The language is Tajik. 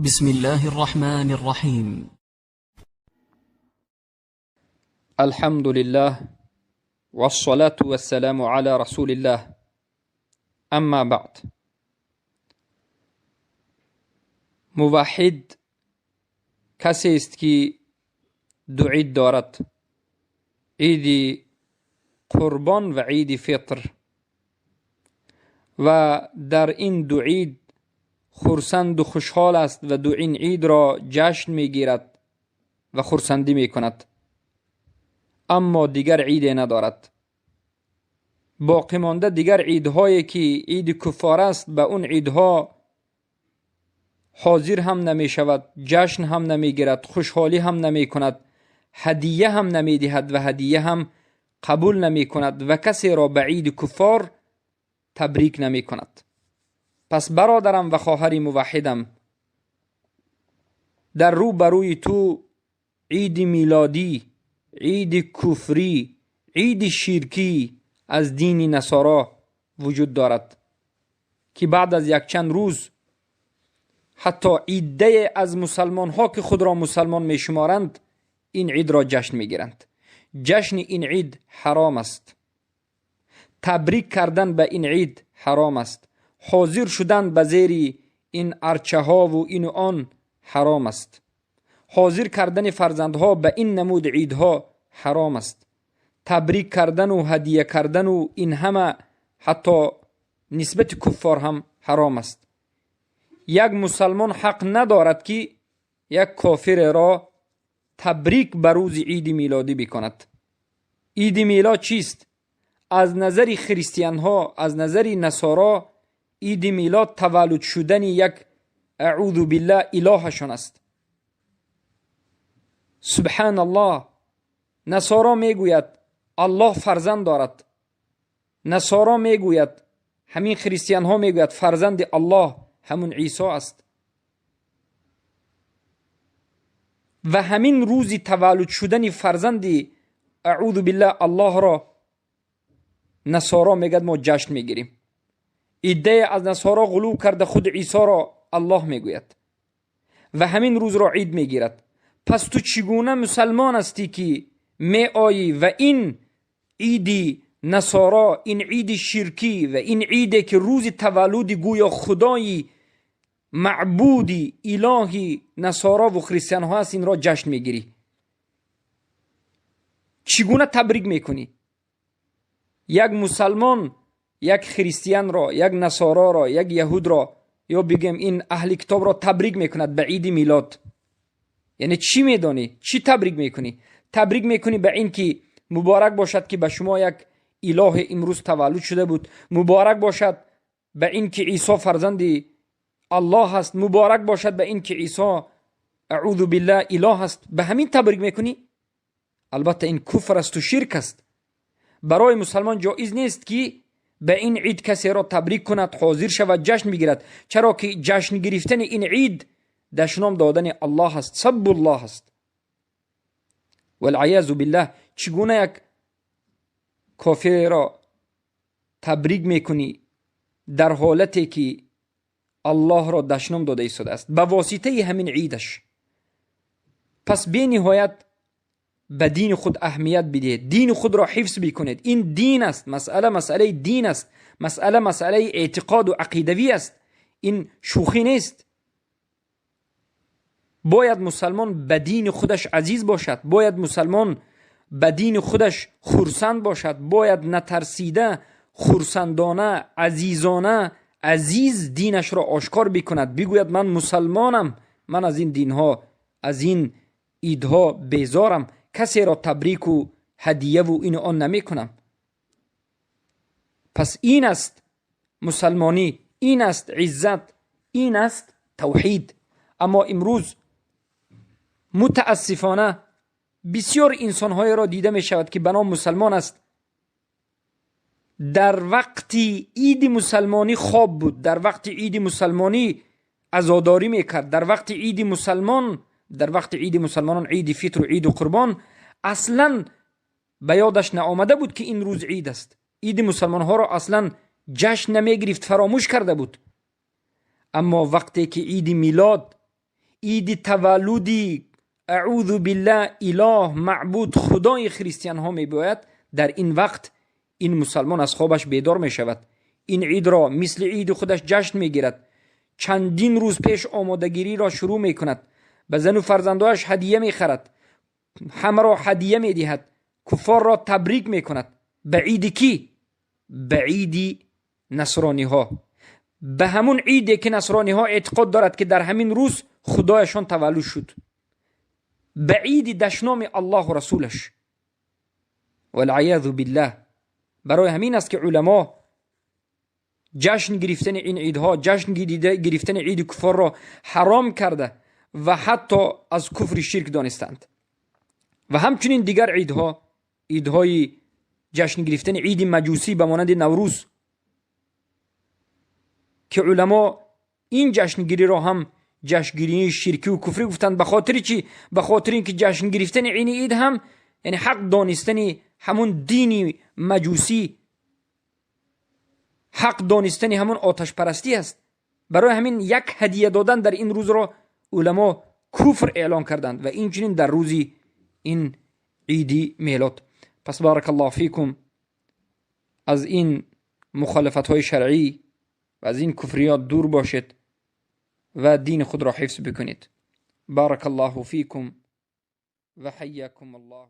بسم الله الرحمن الرحيم. الحمد لله والصلاة والسلام على رسول الله. اما بعد، موحد کسی است که دو عید دارد، عید قربان و عید فطر، و در این دو عید خرسند و خوشحال است و دو این عید را جشن میگیرد و خرسندی میکند، اما دیگر عید ندارد. باقی مانده دیگر عیدهایی که عید کفار است، به اون عیدها حاضر هم نمی شود، جشن هم نمی گیرد، خوشحالی هم نمی کند، هدیه هم نمی دهد و هدیه هم قبول نمی کند و کسی را به عید کفار تبریک نمی کند. پس برادرم و خواهری موحدم، در رو بروی تو عید میلادی، عید کفری، عید شرکی از دین نصارا وجود دارد که بعد از یک چند روز حتی عده از مسلمان ها که خود را مسلمان می شمارند این عید را جشن می گیرند. جشن این عید حرام است. تبریک کردن به این عید حرام است. حاضر شدن به زیر این ارچه ها و این و آن حرام است. حاضر کردن فرزندها به این نمود عیدها حرام است. تبریک کردن و هدیه کردن و این همه حتی نسبت کفار هم حرام است. یک مسلمان حق ندارد که یک کافر را تبریک به روز عید میلادی بکند. عید میلاد چیست؟ از نظر خریستیان ها، از نظر نصارا، عید میلاد تولد شدن یک اعوذ بالله الهشان است. سبحان الله. نصارا میگوید الله فرزند دارد. نصارا میگوید، همین خریستیان ها میگوید فرزند الله همون عیسی است. و همین روزی تولد شدن فرزند اعوذ بالله الله را نصارا میگد ما جشن میگیریم. عده از نصارا غلو کرده خود عیسی را الله میگوید و همین روز را عید میگیرد. پس تو چگونه مسلمان هستی که می آیی و این عیدی نصارا، این عید شرکی و این عیده که روز تولد گویا خدایی معبودی الهی نصارا و خریستیان ها هست، این را جشن میگیری؟ چگونه تبریک میکنی؟ یک مسلمان یک خریستیان را، یک نصارا را، یک یهود را، یا بگیم این اهل کتاب را تبریک میکند به عید میلاد. یعنی چی میدانی؟ چی تبریک میکنی؟ تبریک میکنی به این که مبارک باشد که به شما یک اله امروز تولد شده بود، مبارک باشد به این که عیسی فرزند الله است، مبارک باشد به این که عیسی اعوذ بالله اله است. به همین تبریک میکنی؟ البته این کفر است و شرک است. برای مسلمان جایز نیست که به این عید کسی را تبریک کند، حاضر شود، جشن بگیرد، چرا که جشن گرفتن این عید دشنام دادن الله است، سب الله است. والعیاذ بالله. چگونه یک کافر را تبریک میکنی در حالتی که الله را دشنام داده ایستاده است به واسطه همین عیدش؟ پس بی نهایت به دین خود اهمیت بدهید، دین خود را حفظ بکنید. این دین است، مسئله مسئله دین است، مسئله مسئله اعتقاد و عقیدوی است، این شوخی نیست. باید مسلمان به دین خودش عزیز باشد، باید مسلمان به دین خودش خرسند باشد، باید نترسیده، خرسندانه، عزیزانه، عزیز دینش را آشکار بکند، بگوید من مسلمانم، من از این دینها، از این عیدها بیزارم، کسی را تبریک و هدیه و این آن نمی کنم. پس این است مسلمانی، این است عزت، این است توحید. اما امروز متاسفانه بسیار انسانهای را دیده می شود که به نام مسلمان است، در وقت عید مسلمانی خواب بود، در وقت عید مسلمانی عزاداری میکرد، در وقت عید مسلمان، در وقت عید مسلمانان، عید فطر و عید قربان، اصلا به یادش نآمده بود که این روز عید است. عید مسلمان ها را اصلا جشن نمیگرفت، فراموش کرده بود. اما وقتی که عید میلاد، иди таваллуди, аъузу биллаҳ, илоҳ, маъбуд, худои христианҳо мебиёяд, дар ин вақт ин мусалмон аз хобаш бедор мешавад, ин идро мисли иди худаш ҷашн мегирад, чандин рӯз пеш омодагириро шурӯъ мекунад, ба зану фарзандояш ҳадия мехарад, ҳамаро ҳадия медиҳад, куффорро табрик мекунад. Ба иди кӣ? Ба иди насрониҳо, ба ҳамун иде ки насрониҳо эътиқод дорад, ки дар ҳамин рӯз худояшон таваллуд шуд, ба иди дашноми Аллоҳу расулаш, валъаязу биллаҳ. Барои ҳамин аст, ки уламо ҷашн гирифтани ин идҳо, ҷашн гирифтани иди куффорро ҳаром карда ва ҳатто аз куфри ширк донистанд. Ва ҳамчунин дигар идҳо, идҳои ҷашн гирифтани иди маҷусӣ ба монанди Наврӯз, ки уламо ин ҷашнгириро ҳам ҷашнгирии ширкиву куфрӣ гуфтанд. Ба хотири чӣ? Ба хотири ин ки ҷашн гирифтани ин ид ҳам, яъне ҳақ донистани ҳамун дини маҷусӣ, ҳақ донистани ҳамун оташпарастӣ аст. Барои ҳамин як ҳадия додан дар ин рӯзро уламо куфр эълон карданд ва инчунин дар рӯзи ин иди мелод. Пас баракаллоҳу фикум, аз ин мухолифатҳои шаръӣ ва аз ин куфриёт дур бошед ва дини худро ҳифз бикунед. Баракаллоҳу фикум ва ҳайякум Аллоҳ.